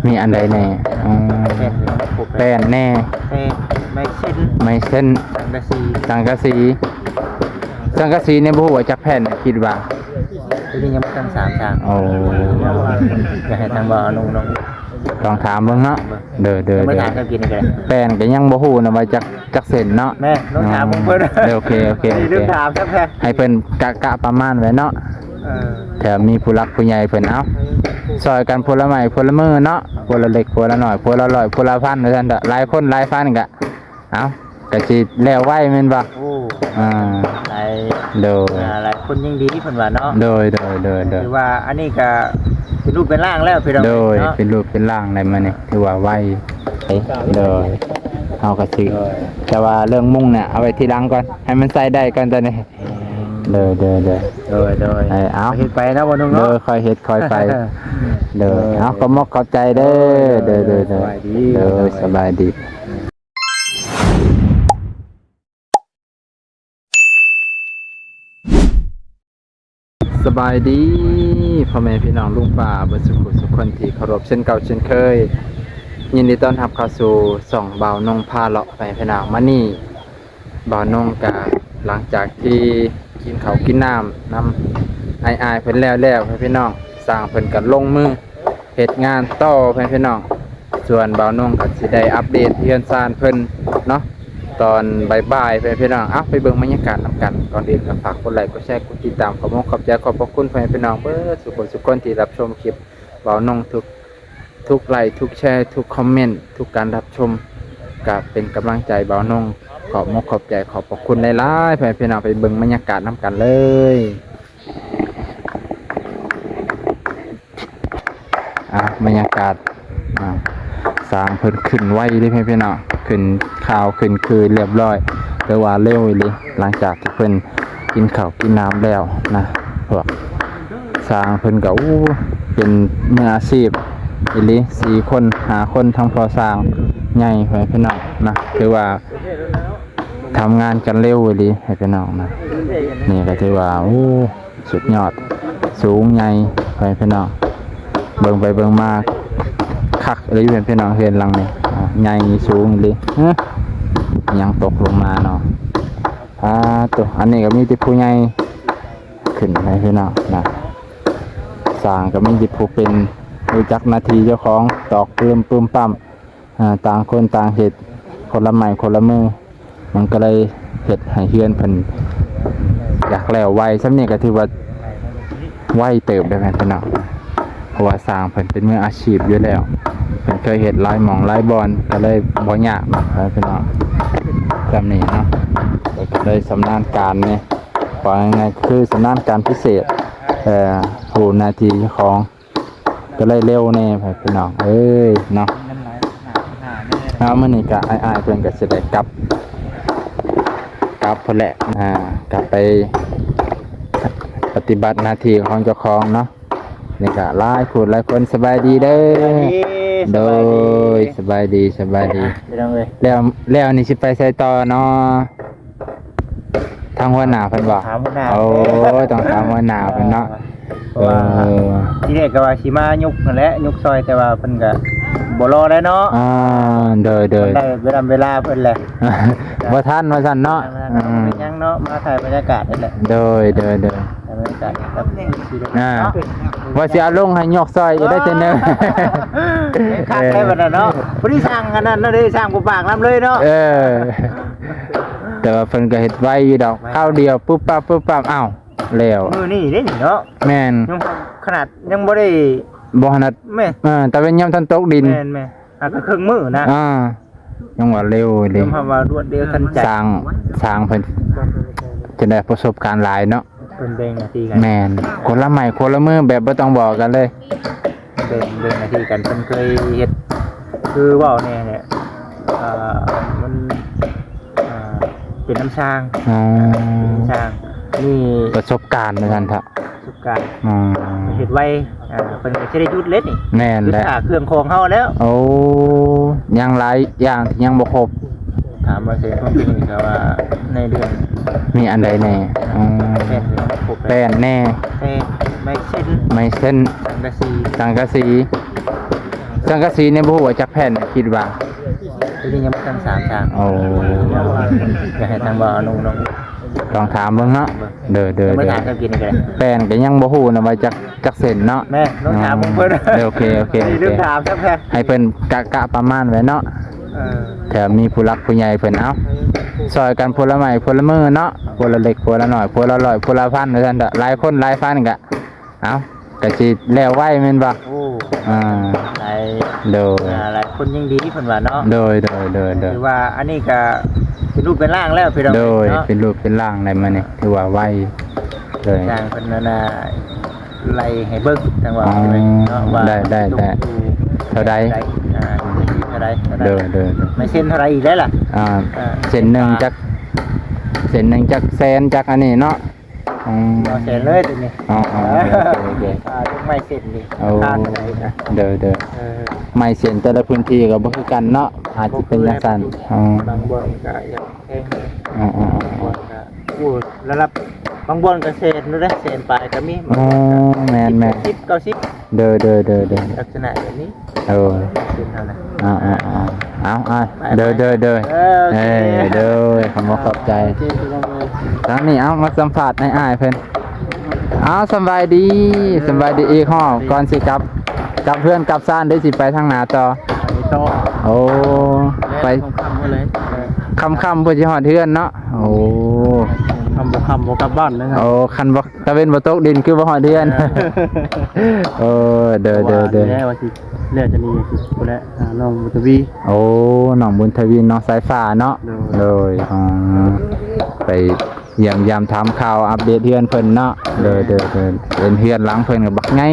ມີອັນໃດແດ່? ອືມ ແຜ່ນ ແປ້ນແດ່ ແປ້ນ ໄມ້ເຊັນ ໄມ້ເຊັນ ສັງກະສີ ສັງກະສີ ສັງກະສີນີ້ບໍ່ຮູ້ວ່າຈັກແຜ່ນ ຄິດວ່າ ໂຕນີ້ຍັງບໍ່ທັນສາມທາງ. ໂອ້ ຢາກໃຫ້ທາງບ່າວອານຸນ້ອງ ລອງຖາມເບິ່ງເນາະ. ເດີ ເດີ ເດີ ແປ້ນກໍຍັງບໍ່ຮູ້ນະວ່າຈັກ ຈັກເຊັນເນາະ. ແມ່ນ ລອງຖາມເບິ່ງເພິ່ນ. ເອີ ໂອເຄ ໂອເຄ ໂອເຄ ໃຫ້ເພິ່ນກະ ກະປະມານໄວ້ເນາະ. ເອີ ແຖມມີຜູ້ຫຼັກຜູ້ໃຫຍ່ເພິ່ນ ເອົາ ຊ່ອຍກັນຄົນລະໄມ້ຄົນລະມືເນາະ ຄົນລະເລັກຄົນລະນ້ອຍ ຄົນລະຮ້ອຍຄົນລະພັນ ວ່າຊັ້ນເຖາະ. ຫຼາຍຄົນຫຼາຍພັນກະ ເອົາ ກະຊິແລ້ວໄວແມ່ນບໍ່? ໂອ້ ອ່າ ຫຼາຍ ໂດຍ ອ່າ ຫຼາຍຄົນຍິ່ງດີເພິ່ນວ່າເນາະ. ໂດຍ ໂດຍ ໂດຍ ໂດຍ ຖືວ່າອັນນີ້ກະເປັນຮູບເປັນຮ່າງແລ້ວພີ່ນ້ອງ. ໂດຍ ເນາະ ເປັນຮູບເປັນຮ່າງແລ້ວ ມື້ນີ້ຖືວ່າໄວ. ໂດຍ ເຮົາກະຊິ ໂດຍ ແຕ່ວ່າເລື່ອງມຸງນະ ເອົາໄວ້ທີຫຼັງກ່ອນ ໃຫ້ມັນໃຊ້ໄດ້ກ່ອນຕອນນີ້. ໂດຍ ໂດຍ ໂດຍ ໂດຍ ໂດຍ ເອີ ເອົາ ເຮັດໄປເນາະ ບໍ່ນຸ່ງເນາະ. ໂດຍ ຄ່ອຍເຮັດຄ່ອຍໄປ. ໂດຍ ເອີ ເອົາ ຂອບມົກຂອບໃຈເດີ. ໂດຍ ໂດຍ ໂດຍ ໂດຍ ສະບາຍດີ ໂດຍ ສະບາຍດີ. ສະບາຍດີພໍ່ແມ່ພີ່ນ້ອງລຸງປ້າເບິດສຸຂູສຸຄົນທີ່ເຄົາລົບ ເຊັ່ນເກົ່າເຊັ່ນເຄີຍ ຍິນດີຕ້ອນຮັບເຂົ້າສູ່ຊ່ອງບ່າວນົງພາເລາະ ພໍ່ແມ່ພີ່ນ້ອງ. ມື້ນີ້ບ່າວນົງກະ ຫຼັງຈາກທີ່ກິນເຂົ້າກິນນ້ຳນຳອ້າຍໆເພິ່ນແລ້ວໆ ພໍ່ແມ່ພີ່ນ້ອງ ຊ່າງເພິ່ນກະລົງມື ເຮັດງານຕໍ່ ເພື່ອນພີ່ນ້ອງ. ສ່ວນບ່າວນົງກໍຊິໄດ້ອັບເດດເຮືອນຊານເພິ່ນເນາະ ຕອນບ່າຍໆ ເພື່ອນພີ່ນ້ອງ. ເອົາ ໄປເບິ່ງບັນຍາກາດນຳກັນ. ກ່ອນອື່ນກໍຝາກກົດໄລ ກົດແຊ ກົດຕິດຕາມ. ຂອບມຸກຂອບໃຈ ຂອບພະຄຸນເພື່ອນພີ່ນ້ອງເບິດສຸຄົນ ທີ່ຮັບຊົມຄລິບບ່າວນົງ. ທຸກ ທຸກໄລ ທຸກແຊ ທຸກຄອມເມັນ ທຸກການຮັບຊົມ ກໍເປັນກຳລັງໃຈບ່າວນົງ. ຂອບມຸກຂອບໃຈ ຂອບພະຄຸນຫຼາຍໆ ເພື່ອນພີ່ນ້ອງ. ໄປເບິ່ງບັນຍາກາດນຳກັນເລີຍ. ອ່າ ບັນຍາກາດ ອ່າ ຊ່າງເພິ່ນຂຶ້ນໄວເດ້ ເພື່ອນພີ່ນ້ອງ. ຂຶ້ນຄາວຂຶ້ນຄືຮຽບຮ້ອຍ ແຕ່ວ່າເລັວອີ່ຫຼີ. ຫຼັງຈາກທີ່ເພິ່ນກິນເຂົ້າກິນນ້ຳແລ້ວນະ ພວກຊ່າງເພິ່ນກໍ ໂອ້ ເປັນມືອາຊີບອີ່ຫຼີ. ສີ່ຄົນ ຫ້າຄົນ ທັງພໍ່ຊ່າງໃຫຍ່ ເພື່ອນພີ່ນ້ອງນະ ຖືວ່າ ທຳງານກັນເລັວອີ່ຫຼີ ໃຫ້ພີ່ນ້ອງນະ. ນີ້ກໍຖືວ່າ ໂອ້ ສຸດຍອດ ສູງໃຫຍ່ ໃຫ້ພີ່ນ້ອງ. ເບິ່ງໄປເບິ່ງມາຄັກເລີຍ ໃຫ້ພີ່ນ້ອງເຫັນຫຼັງນີ້ ອ່າ ໃຫຍ່ສູງອີ່ຫຼີ. ຫະ ຫຍັງຕົກລົງມາເນາະ? ອ່າ ໂຕ ອັນນີ້ກໍມີແຕ່ຜູ້ໃຫຍ່ຂຶ້ນ ໃຫ້ພີ່ນ້ອງນະ. ຊ່າງກໍມີແຕ່ຜູ້ເປັນ ຮູ້ຈັກໜ້າທີ່ເຈົ້າຂອງ ຕອກປຶ້ມປຶ້ມປ້ຳ. ອ່າ ຕ່າງຄົນຕ່າງເຮັດ ຄົນລະໄມ້ຄົນລະມື ມັນກໍເລີຍເຮັດໃຫ້ເຮືອນເພິ່ນຢາກແລ້ວໄວ. ຊ່ຳນີ້ກໍຖືວ່າໄວເຕີບແລ້ວແມ່ນເນາະ ເພາະວ່າຊ່າງເພິ່ນເປັນມືອາຊີບຢູ່ແລ້ວ ເພິ່ນເຄີຍເຮັດຫຼາຍໝ່ອງຫຼາຍບ່ອນ ກໍເລີຍບໍ່ຍາກເນາະ ພີ່ນ້ອງ. ຊ່ຳນີ້ເນາະ ກໍເລີຍຊຳນານການນີ້ ເວົ້າງ່າຍໆ ຄືຊຳນານການພິເສດ ເອີ ຮູ້ໜ້າທີ່ເຈົ້າຂອງ ກໍເລີຍເລັວແດ່ ພີ່ນ້ອງເອີຍເນາະ. ເອົາ ມື້ນີ້ກໍອ້າຍໆເພິ່ນກໍຊິໄດ້ກັບ ກັບພຸ້ນແຫຼະ ອ່າ ກັບໄປປະຕິບັດໜ້າທີ່ຂອງເຈົ້າຂອງເນາະ. ນີ້ກໍຫຼາຍຜູ້ຫຼາຍຄົນ ສະບາຍດີເດີ. ສະບາຍດີ ໂດຍ ສະບາຍດີ ສະບາຍດີ ພີ່ນ້ອງເອີຍ. ແລ້ວ ແລ້ວນີ້ຊິໄປໃສຕໍ່ເນາະ? ທາງຫົວໜ້າເພິ່ນບໍ່? ຖາມຫົວໜ້າ ໂອ້ ຕ້ອງຖາມຫົວໜ້າເພິ່ນເນາະ. ເອີ ເພາະວ່າ ເອີ ທີແລກກໍວ່າຊິມາຍົກຫັ້ນແຫຼະ ຍົກຊ່ອຍ ແຕ່ວ່າເພິ່ນກໍບໍ່ລໍແລ້ວເນາະ. ອ່າ ໂດຍ ໂດຍ ໄດ້ເວລາ ເວລາເພິ່ນແຫຼະ ບໍ່ທັນວ່າຊັ້ນເນາະ. ອືມ ເປັນຫຍັງເນາະ ມາຖ່າຍບັນຍາກາດນີ້ແຫຼະ. ໂດຍ ໂດຍ ໂດຍ ຖ່າຍບັນຍາກາດກັບ ອ່າ ວ່າຊິເອົາລົງໃຫ້ຍົກຊ່ອຍອີກໄດ້ເທື່ອໜຶ່ງ ຄັກໄດ້ບັດນັ້ນເນາະ. ບໍ່ໄດ້ສ້າງອັນນັ້ນເນາະ ໄດ້ສ້າງບໍ່ປາກນຳເລີຍເນາະ. ເອີ ແຕ່ວ່າເພິ່ນກໍເຮັດໄວຢູ່ດອກ ຄາວດຽວປຶບປັບປຶບປັບ ອ້າວ ແລ້ວ. ມື້ນີ້ເດ້ນີ້ເນາະ. ແມ່ນ ຍັງຂະໜາດຍັງບໍ່ໄດ້ ບໍ່ຂະໜາດ ແມ່ນ ເອີ ຕາເວັນຍັງບໍ່ທັນຕົກດິນ. ແມ່ນໆ ຫາກໍເຄິ່ງມື້ນະ. ອ່າ ຍັງວ່າເລັວເດ້ ຍອມຮັບວ່າລວດເລັວທັນໃຈ. ຊ່າງ ຊ່າງເພິ່ນຈະໄດ້ປະສົບການຫຼາຍເນາະ. ເພິ່ນແບ່ງໜ້າທີ່ກັນ. ແມ່ນ ຄົນລະໄມ້ຄົນລະມື ແບບບໍ່ຕ້ອງບອກກັນເລີຍ. ແບ່ງ ແບ່ງໜ້າທີ່ກັນ ເພິ່ນເຄີຍເຮັດ ຄືເວົ້າແນ່ແຫຼະ ເອີ ມັນ ເປັນນຳຊ່າງ. ອໍ ເປັນນຳຊ່າງ ມີປະສົບການວ່າຊັ້ນເຖາະ ປະສົບການ. ອໍ ເຮັດໄວ ເພິ່ນກໍຊິໄດ້ຢຸດເລີຍນີ້. ແມ່ນແຫຼະ ຢຸດຖ້າເຄື່ອງຂອງເຮົາແລ້ວ. ໂອ້ ຍັງຫຼາຍຢ່າງທີ່ຍັງບໍ່ຄົບ. ຖາມວ່າເສດຄົນນີ້ກໍວ່າໃນເລື່ອງ ມີອັນໃດແດ່? ອໍ ແປ້ນ ແປ້ນແດ່ ແປ້ນ ໄມ້ເຊັນ ໄມ້ເຊັນ ສັງກະສີ ສັງກະສີ ສັງກະສີນີ້ບໍ່ຮູ້ວ່າຈັກແຜ່ນ ຄິດວ່າ ຕົວນີ້ຍັງບໍ່ທັນສາມສາມ. ໂອ້ ຢາກໃຫ້ທາງບ່າວອານຸລອງ ລອງຖາມເບິ່ງເນາະ. ເດີ ເດີ ເດີ ມາຖາມກັນກິນນີ້ກໍໄດ້. ແປ້ນກໍຍັງບໍ່ຮູ້ນະວ່າຈັກ ຈັກເສັ້ນເນາະ. ແມ່ນ ລອງຖາມເບິ່ງເພິ່ນ. ເອີ ໂອເຄ ໂອເຄ ໂອເຄ ລືມຖາມຊະແມ່ນ. ໃຫ້ເພິ່ນກະ ກະປະມານໄວ້ເນາະ. ເອີ ແຖມມີຜູ້ຫຼັກຜູ້ໃຫຍ່ເພິ່ນ ເອົ້າ ຊ່ອຍກັນຄົນລະໄມ້ຄົນລະມືເນາະ, ຄົນລະເລັກຄົນລະນ້ອຍ ຄົນລະຮ້ອຍຄົນລະພັນ ວ່າຊັ້ນເຖາະ. ຫຼາຍຄົນຫຼາຍພັນກະ ເອົ້າ ກະຊິແລ້ວໄວແມ່ນບໍ່? ໂອ້ ອ່າ ຫຼາຍ ໂດຍ ອ່າ ຫຼາຍຄົນຍິ່ງດີເພິ່ນວ່າເນາະ. ໂດຍ ໂດຍ ໂດຍ ໂດຍ ຖືວ່າອັນນີ້ກະເປັນຮູບເປັນຮ່າງແລ້ວພີ່ນ້ອງ. ໂດຍ ເນາະ ເປັນຮູບເປັນຮ່າງແລ້ວມື້ນີ້ ຖືວ່າໄວເລີຍ. ທາງເພິ່ນນັ້ນນະ ໄລ່ໃຫ້ເບິ່ງທາງວ່າ ອໍ ເນາະ ວ່າ ໄດ້ ໄດ້ ໄດ້ ເທົ່າໃດ ອ່າ ເທົ່າໃດ ເທົ່າໃດ. ໂດຍ ໂດຍ ໂດຍ ໄມ້ເສັ້ນເທົ່າໃດອີກໄດ້ລະ? ອ່າ ອ່າ ເສັ້ນໜຶ່ງຈັກ ເສັ້ນໜຶ່ງຈັກແສນ ຈັກອັນນີ້ເນາະ. ອໍ ເອົາແສນເລີຍຕົວນີ້. ອໍ ອໍ ໂອເຄ ໂອເຄ ອ່າ ເລື່ອງໄມ້ເສັ້ນນີ້ ໂອ້ ລາຄາເທົ່າໃດນະ? ໂດຍ ໂດຍ ເອີ ໄມ້ເສັ້ນແຕ່ລະພື້ນທີ່ກໍບໍ່ຄືກັນເນາະ ອາດຈະເປັນຈັ່ງຊັ້ນ. ອໍ ບາງບ່ອນກໍຢາກແພງແດ່ ອໍ ອໍ ອໍ ບາງບ່ອນກໍ ໂອ້ ລະດັບ ບາງບ່ອນກໍແສນຢູ່ເດ້ ແສນປາຍກໍມີ. ອໍ ແມ່ນໆ ສິບ ເກົ້າສິບ ໂດຍ ໂດຍ ໂດຍ ໂດຍ ລັກສະນະແບບນີ້. ໂອ້ ເປັນເທົ່ານັ້ນ. ອ່າ ອ່າ ອ່າ ເອົາ ອ່າ ໄປ ໂດຍ ໂດຍ ໂດຍ ເອີ ໂອເຄ ເອີ ໂດຍ ຂອບໃຈ ໂອເຄ ທາງນີ້ ເອົາ ມາສຳພາດໃຫ້ອ້າຍເພິ່ນ. ເອົາ ສຳບາຍດີ ສຳບາຍດີອີກຮອບ ກ່ອນຊິກັບ ກັບເຮືອນກັບຊານເດ້ ຊິໄປທາງໜ້າຕໍ່ ໄປຕໍ່. ໂອ້ ໄປ ຄ່ຳໆ ເລີຍ ຄ່ຳໆ ເພື່ອຊິຮອດເຮືອນເນາະ. ໂອ້ ຄ່ຳບໍ່ຄ່ຳບໍ່ກັບບ້ານເລີຍ. ໂອ້ ຄັນບໍ່ ຕາເວັນບໍ່ຕົກດິນຄືບໍ່ຮອດເຮືອນ. ເອີ ໂອ້ ເດີ ເດີ ເດີ ວ່າຊິແລ້ວ ວ່າຊິແລ້ວຈາກນີ້ຊິພຸ້ນແຫຼະ ອ່າ ນ້ອງບຸນທະວີ. ໂອ້ ນ້ອງບຸນທະວີ ນ້ອງສາຍຟ້າເນາະ. ໂດຍ ໂດຍ ອໍ ໄປຢ້ຽມຢາມຖາມຂ່າວ ອັບເດດເຮືອນເພິ່ນເນາະ. ໂດຍ ໂດຍ ໂດຍ ເຫັນເຮືອນຫຼັງເພິ່ນກໍບັກໃຫຍ່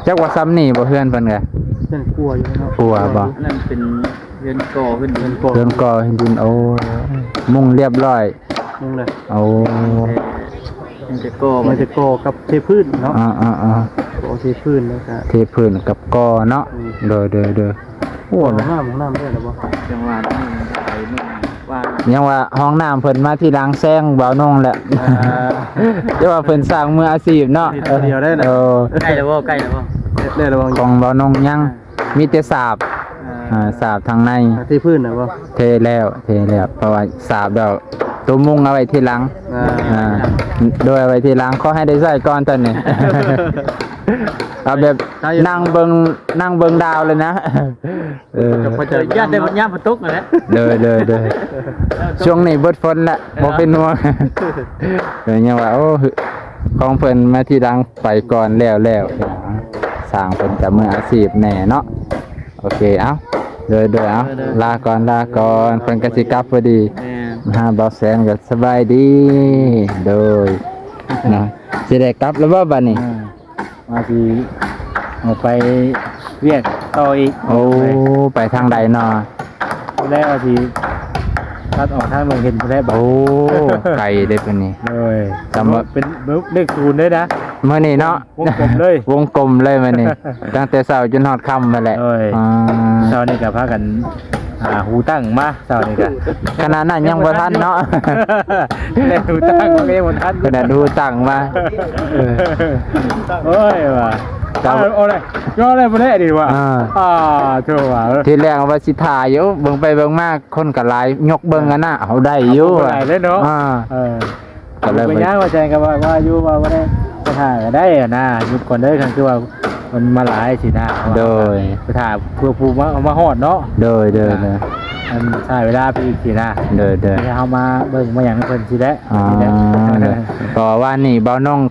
ຈັກວ່າສ່ຳນີ້ບໍ່ ເຮືອນເພິ່ນກໍ ເຮືອນກົວຢູ່ເນາະ ກົວບໍ່? ອັນນັ້ນເປັນເຮືອນກໍ່ພື້ນດິນ ເຮືອນກໍ່ ເຮືອນກໍ່ພື້ນດິນ. ໂອ້ ມຸງລຽບຮ້ອຍ ມຸງແລ້ວ. ໂອ້ ຍັງແຕ່ກໍ່ ຍັງແຕ່ກໍ່ກັບເທພື້ນເນາະ. ອ່າໆໆ ກໍ່ເທພື້ນແລ້ວກະ ເທພື້ນກັບກໍ່ເນາະ. ອືມ ໂດຍໆໆ. ໂອ້ ຫ້ອງນ້ຳ ຫ້ອງນ້ຳໄດ້ແລ້ວບໍ່? ຈັ່ງວ່າ ໄປເມືອງວ່າ ຍັງວ່າຫ້ອງນ້ຳເພິ່ນມາທີຫຼັງແຊງບ່າວນົງແຫຼະ. ອ່າ ແຕ່ວ່າເພິ່ນສ້າງມືອາຊີບເນາະ ດຽວໄດ້ນະ. ເອີ ໃກ້ແລ້ວບໍ່? ໃກ້ແລ້ວບໍ່? ໄດ້ແລ້ວບໍ່? ຂອງບ່າວນົງຍັງ ອ່າ ມີແຕ່ສາບ ອ່າ ອ່າ ສາບທາງໃນ. ອ່າ ເທພື້ນນະບໍ່? ເທແລ້ວ ເທແລ້ວ ເພາະວ່າສາບດອກ ຕົວມຸງເອົາໄວ້ທີຫຼັງ. ອ່າ ອ່າ ໂດຍ ເອົາໄວ້ທີຫຼັງ ຂໍໃຫ້ໄດ້ໃຊ້ກ່ອນຕອນນີ້. ເອົາແບບ ໃຊ້ ນັ່ງເບິ່ງ ນັ່ງເບິ່ງດາວເລີຍນະ. ເອີ ຢ້ານໄດ້ບັນຍາມມັນຕົກຫັ້ນແຫຼະ. ໂດຍ ໂດຍ ໂດຍ ຊ່ວງນີ້ເບິດຝົນແຫຼະ ເອີ ບໍ່ເປັນຫ່ວງ. ເອີ ຍັງວ່າ ໂອ້ ຂອງເພິ່ນມາທີຫຼັງ ໄປກ່ອນແລ້ວ ແລ້ວ ຊ່າງເພິ່ນກໍມືອາຊີບແດ່ເນາະ. ໂອເຄ ເອົ້າ ໂດຍ ໂດຍ ເອົ້າ ໂດຍ ໂດຍ ລາກ່ອນ ລາກ່ອນ ເພິ່ນກໍຊິກັບພໍດີ. ແມ່ນ ມາຫາບ່າວແສນກໍສະບາຍດີ. ໂດຍ ເນາະ ຊິໄດ້ກັບແລ້ວບໍ່ບັດນີ້? ອ່າ ວ່າຊິອອກໄປວຽກຕໍ່ອີກ. ໂອ້ ໄປທາງໃດເນາະ? ແລ້ວວ່າຊິຕັດອອກທາງເມືອງເຫັນພຸ້ນແຫຼະ. ໂອ້ ໄກເດ້ເພິ່ນນີ້. ໂດຍ ສຳລັບ ເປັນເລກສູນເດ້ນະ ມື້ນີ້ເນາະ. ວົງກົມເລີຍ ວົງກົມເລີຍມື້ນີ້ ຕັ້ງແຕ່ເຊົ້າຈົນຮອດຄ່ຳຫັ້ນແຫຼະ. ໂດຍ ອ່າ ເຊົ້ານີ້ກໍພາກັນ ອ່າ ຫູຕັ້ງມາ ເຊົ້ານີ້ກໍ ຂະໜາດນັ້ນຍັງບໍ່ທັນເນາະ. ແລະຫູຕັ້ງມາກໍຍັງບໍ່ທັນ ຂະໜາດຫູຕັ້ງມາ. ເອີ ໂອ້ຍວ່າ ເອົາ ເອົາເລີຍ ເອົາເລີຍ ບໍ່ໄດ້ດີວ່າ. ອ່າ ອ່າ ໂທວ່າ ທີແລກວ່າຊິຖ້າຢູ່ ເບິ່ງໄປເບິ່ງມາ ຄົນກໍຫຼາຍ ຍົກເບິ່ງກັນນະ ເອົາໄດ້ຢູ່ ຄົນກໍຫຼາຍເລີຍເນາະ. ອ່າ ເອີ ກໍເລີຍ ເປັນຫຍັງວ່າແຈງກໍວ່າ ວ່າຢູ່ ວ່າບໍ່ໄດ້ໄປຖ້າກໍໄດ້ນະ ຢຸດກ່ອນເດີ ຄັນຄືວ່າມັນມາຫຼາຍຊີ້ນະ. ໂດຍ ໄປຖ້າເພື່ອຜູ້ມາ ມາຮອດເນາະ. ໂດຍ ໂດຍ ອ່າ ໂດຍ ອັນໃຊ້ເວລາໄປອີກຊີ້ນະ. ໂດຍ ໂດຍ ເຮົາມາເບິ່ງມາຫຍັງເພິ່ນຊີ້ແຫຼະ. ອໍ ນີ້ແຫຼະ ເພາະວ່າວານນີ້ບ່າວນ້ອງ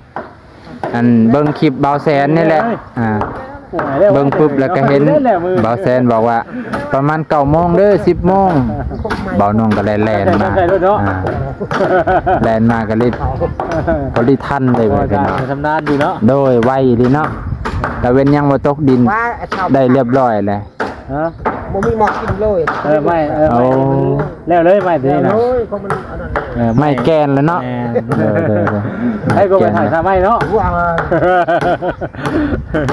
ອັນເບິ່ງຄລິບບ່າວແສນນີ້ແຫຼະ. ອ່າ ເບິ່ງປຶບແລ້ວກໍເຫັນບ່າວແສນບອກວ່າ ປະມານເກົ້າໂມງເດີ ສິບໂມງ ບ່າວນ້ອງກໍໄດ້ແລ່ນມາ. ອ່າ ແລ່ນມາກໍເລີຍພໍດີທັນເລີຍ ເພາະວ່າ ເພິ່ນວ່າ ຊຳນານດີເນາະ. ໂດຍ ໄວດີເນາະ ຕາເວັນຍັງບໍ່ຕົກດິນ ໄດ້ລຽບຮ້ອຍແລ້ວ. ຮະ ບໍ່ມີໝໍ້ກິນເລີຍ. ເອີ ໄມ້ ເອີ ໄມ້ ໂອ້ ແລ້ວເລີຍໄມ້ຕົວນີ້ນະ. ແລ້ວເລີຍ ເພາະມັນອັນນັ້ນ ເອີ ໄມ້ແກ່ນແລ້ວເນາະ. ແມ່ນ ເອີ ເອີ ເອີ ໃຫ້ກໍໄປຖ່າຍຊາໄມ້ເນາະ.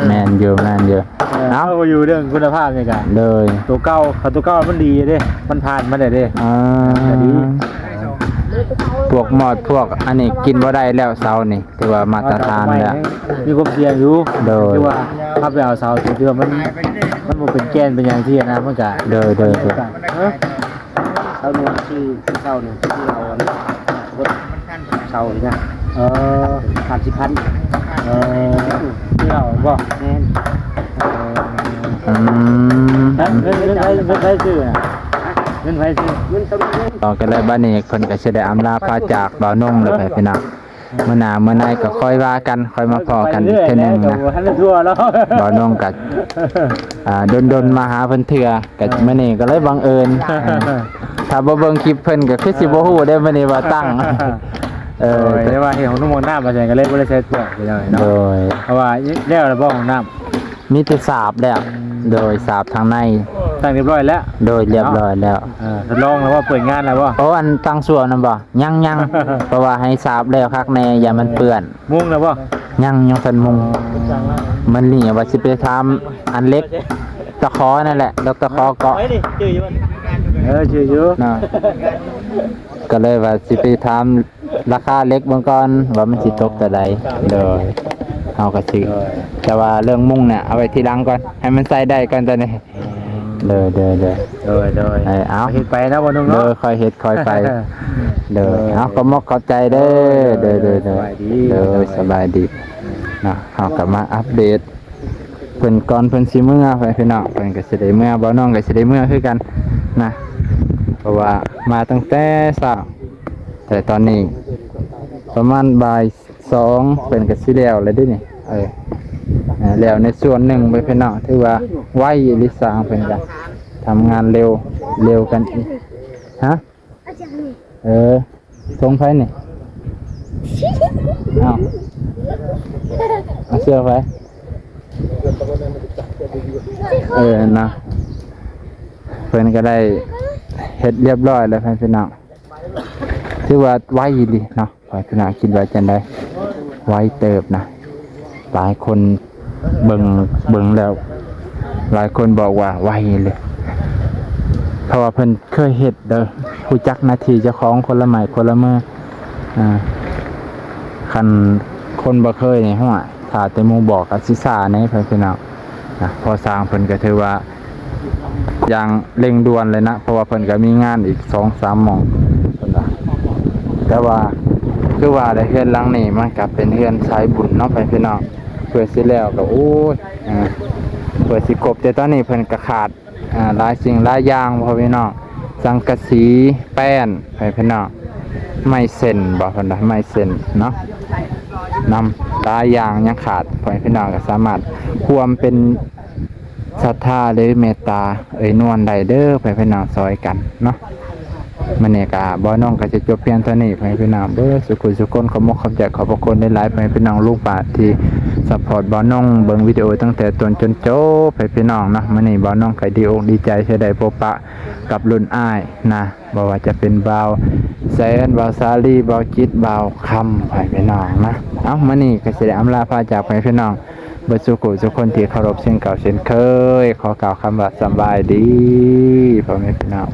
ແມ່ນຢູ່ ແມ່ນຢູ່. ເອີ ເອົ້າ ເຮົາຢູ່ເລື່ອງຄຸນນະພາບນີ້ກະ ໂດຍ ຕົວເກົ່າ ເຂົາຕົວເກົ່າມັນດີເດ້ ມັນຜ່ານມາໄດ້ເດ້. ອ່າ ພວກໝອດພວກອັນນີ້ກິນບໍ່ໄດ້ແລ້ວ ເສົານີ້ ຖືວ່າມາດຕະຖານແລ້ວ ມີຄວາມສ່ຽງຢູ່. ໂດຍ ຄືວ່າເຮົາໄປເອົາເສົາທີ່ວ່າມັນ ມັນບໍ່ເປັນແກ່ນເປັນຫຍັງຊີ້ນະ ມັນກະ ໂດຍ ໂດຍ ໂດຍ ເອີ ຊາວນວນຊື່ເຊົານີ້ ທີ່ເຮົາອັນ ເຊົານີ້ນະ ເອີ ສາມສິບພັນ ເອີ ທີ່ເຮົາບໍ່ ແມ່ນ ເອີ ອືມ ເງິນ ເງິນ ເງິນໃຜ ເງິນໃຜຊື້ນະ ເງິນໃຜຊື້ ເງິນຊາວນວນ ຕໍ່ກັນແລ້ວ ບັດນີ້ເພິ່ນກໍຊິໄດ້ອຳລາພາຈາກບ່າວນົງແລ້ວ ພີ່ນ້ອງ. ມື້ໜ້າມື້ໃນກໍຄ່ອຍວ່າກັນ ຄ່ອຍມາພໍ້ກັນອີກເທື່ອໜຶ່ງນະ. ບໍ່ທັນໄດ້ທົ່ວເນາະ ບ່າວນົງກໍ ອ່າ ດົນໆມາຫາເພິ່ນເທື່ອ ກໍ ເອີ ມື້ນີ້ກໍເລີຍບັງເອີນ ເອີ ຖ້າບໍ່ເບິ່ງຄລິບເພິ່ນກໍຄືຊິບໍ່ຮູ້ເດ້ ມື້ນີ້ວ່າຕັ້ງ ເອີ ໂດຍ ແຕ່ວ່າເຫັນຫ້ອງນຸ່ງຫ້ອງນ້ຳວ່າຊັ້ນ ກໍເລີຍບໍ່ໄດ້ໃສ່ເຄື່ອງ ພີ່ນ້ອງເນາະ. ໂດຍ ເພາະວ່າແລ້ວລະບໍ່ຫ້ອງນ້ຳ? ມີແຕ່ສາບແລ້ວ ອືມ ໂດຍ ສາບທາງໃນ ຕັ້ງຮຽບຮ້ອຍແລ້ວ ໂດຍ ຮຽບຮ້ອຍແລ້ວ ເອີ ທົດລອງແລ້ວບໍ່? ເປີດງານແລ້ວບໍ່? ໂອ້ ອັນຕັ້ງສ້ວມນັ້ນບໍ່? ຍັງໆ ເພາະວ່າໃຫ້ສາບແລ້ວຄັກແນ່ ຢ້ານມັນເປື້ອນ. ມຸງແລ້ວບໍ່? ຍັງ ຍັງບໍ່ທັນມຸງ. ອໍ ມື້ນີ້ວ່າຊິໄປຖາມອັນເຫຼັກຕະຂໍນັ້ນແຫຼະ ດອກຕະຂໍເກາະ ໄປນີ້ຈື່ຢູ່ບໍ່? ເອີ ຈື່ຢູ່ເນາະ ກໍເລີຍວ່າຊິໄປຖາມ ລາຄາເຫຼັກເບິ່ງກ່ອນວ່າມັນຊິຕົກເທົ່າໃດ. ໂດຍ ເຮົາກໍຊິ ໂດຍ ແຕ່ວ່າເລື່ອງມຸງເນຍ ເອົາໄວ້ທີຫຼັງກ່ອນ ໃຫ້ມັນໃສ່ໄດ້ກ່ອນຕອນນີ້. ໂດຍ ໂດຍ ໂດຍ ໂດຍ ໂດຍ ເອີ ເອົາ ເຮັດໄປເນາະ ບໍ່ໜຸ່ມເນາະ ໂດຍ ຄ່ອຍເຮັດຄ່ອຍໄປ. ໂດຍ ໂດຍ ເອົາ ຂອບມຸກຂອບໃຈເດີ. ໂດຍ ໂດຍ ໂດຍ ໂດຍ ສະບາຍດີ ໂດຍ ສະບາຍດີເນາະ. ເຮົາກໍມາອັບເດດ ເພິ່ນກ່ອນເພິ່ນຊິເມືອ ພີ່ນ້ອງ ເພິ່ນກໍຊິໄດ້ເມືອ ບ່າວນ້ອງກໍຊິໄດ້ເມືອຄືກັນນະ ເພາະວ່າມາຕັ້ງແຕ່ເຊົ້າ ແຕ່ຕອນນີ້ປະມານບ່າຍສອງ ເພິ່ນກໍຊິແລ້ວແລ້ວເດ້ນີ້. ເອີ ແລ້ວໃນສ່ວນໜຶ່ງ ພີ່ນ້ອງ ຖືວ່າໄວອີ່ຫຼີ ຊ່າງເພິ່ນກໍທຳງານເລັວ ເລັວກັນອີກ. ຮະ? ເອີ ສົ່ງໃຜນີ້? ອ້າວ ເອົາເສື້ອໃຜ? ເອີ ນະ ເພິ່ນກໍໄດ້ເຮັດຮຽບຮ້ອຍແລ້ວ ພີ່ນ້ອງ ຖືວ່າໄວອີ່ຫຼີເນາະ. ພໍ່ແມ່ພີ່ນ້ອງຄິດວ່າຈັ່ງໃດ? ໄວເຕີບນະ. ຫຼາຍຄົນເບິ່ງ ເບິ່ງແລ້ວ ຫຼາຍຄົນບອກວ່າໄວເລີຍ ເພາະວ່າເພິ່ນເຄີຍເຮັດເດີ ຮູ້ຈັກໜ້າທີ່ເຈົ້າຂອງຄົນລະໄມ້ຄົນລະມື. ອ່າ ຄັນຄົນບໍ່ເຄີຍນີ້ ໂຫຍ ຖ້າແຕ່ໝູ່ບອກກໍຊິຊ້າແດ່ ພໍ່ແມ່ພີ່ນ້ອງ. ນະ ພໍ່ຊ່າງເພິ່ນກໍຖືວ່າຢ່າງເລັ່ງດ່ວນເລີຍນະ ເພາະວ່າເພິ່ນກໍມີງານອີກສອງສາມໝ່ອງເພິ່ນວ່າ. ແຕ່ວ່າຄືວ່າແຫຼະ ເຮືອນຫຼັງນີ້ມັນກໍເປັນເຮືອນສາຍບຸນເນາະ ພໍ່ແມ່ພີ່ນ້ອງ. ເພື່ອຊິແລ້ວກໍ ໂອ້ຍ ອ່າ ເພື່ອຊິຄົບ ແຕ່ຕອນນີ້ເພິ່ນກໍຂາດ ອ່າ ຫຼາຍສິ່ງຫຼາຍຢ່າງ ພໍ່ແມ່ພີ່ນ້ອງ. ສັງກະສີ ແປ້ນ ພໍ່ແມ່ພີ່ນ້ອງ ໄມ້ເສັ້ນບໍ ເພິ່ນວ່າໄມ້ເສັ້ນເນາະ ນຳຫຼາຍຢ່າງຍັງຂາດ. ພໍ່ແມ່ພີ່ນ້ອງກໍສາມາດຮ່ວມເປັນ ສັດທາ ຫຼື ເມດຕາເອື້ອຍນວນໄດ້ເດີ ພໍ່ແມ່ພີ່ນ້ອງ ຊ່ອຍກັນເນາະ. ມື້ນີ້ກະບ່າວນ້ອງກໍຈະຈົບພຽງເທົ່ານີ້ ພໍ່ແມ່ພີ່ນ້ອງເບີດ ສຸຂູສຸຄົນ. ຂໍມຸກຂອບໃຈ ຂອບພະຄຸນຫຼາຍໆ ພໍ່ແມ່ພີ່ນ້ອງ ລຸງປ້າທີ່ຊັບພອດບ່າວນ້ອງ ເບິ່ງວິດີໂອຕັ້ງແຕ່ຕົ້ນຈົນຈົບ ພໍ່ແມ່ພີ່ນ້ອງເນາະ. ມື້ນີ້ບ່າວນ້ອງກໍດີອົກດີໃຈທີ່ໄດ້ພົບປະກັບລຸ້ນອ້າຍນະ ບໍ່ວ່າຈະເປັນບ່າວແສນ ບ່າວສາລີ ບ່າວຈິດ ບ່າວຄຳ ພໍ່ແມ່ພີ່ນ້ອງນະ. ເອົ້າ ມື້ນີ້ກໍຊິໄດ້ອຳລາພາຈາກ ພໍ່ແມ່ພີ່ນ້ອງ ເບິດສູ່ຜູ້ສູ່ຄົນທີ່ເຄົາລົບເຊັ່ນເກົ່າເຊັ່ນເຄີຍ ຂໍກ່າວຄຳວ່າສະບາຍດີ ພໍ່ແມ່ພີ່ນ້ອງ.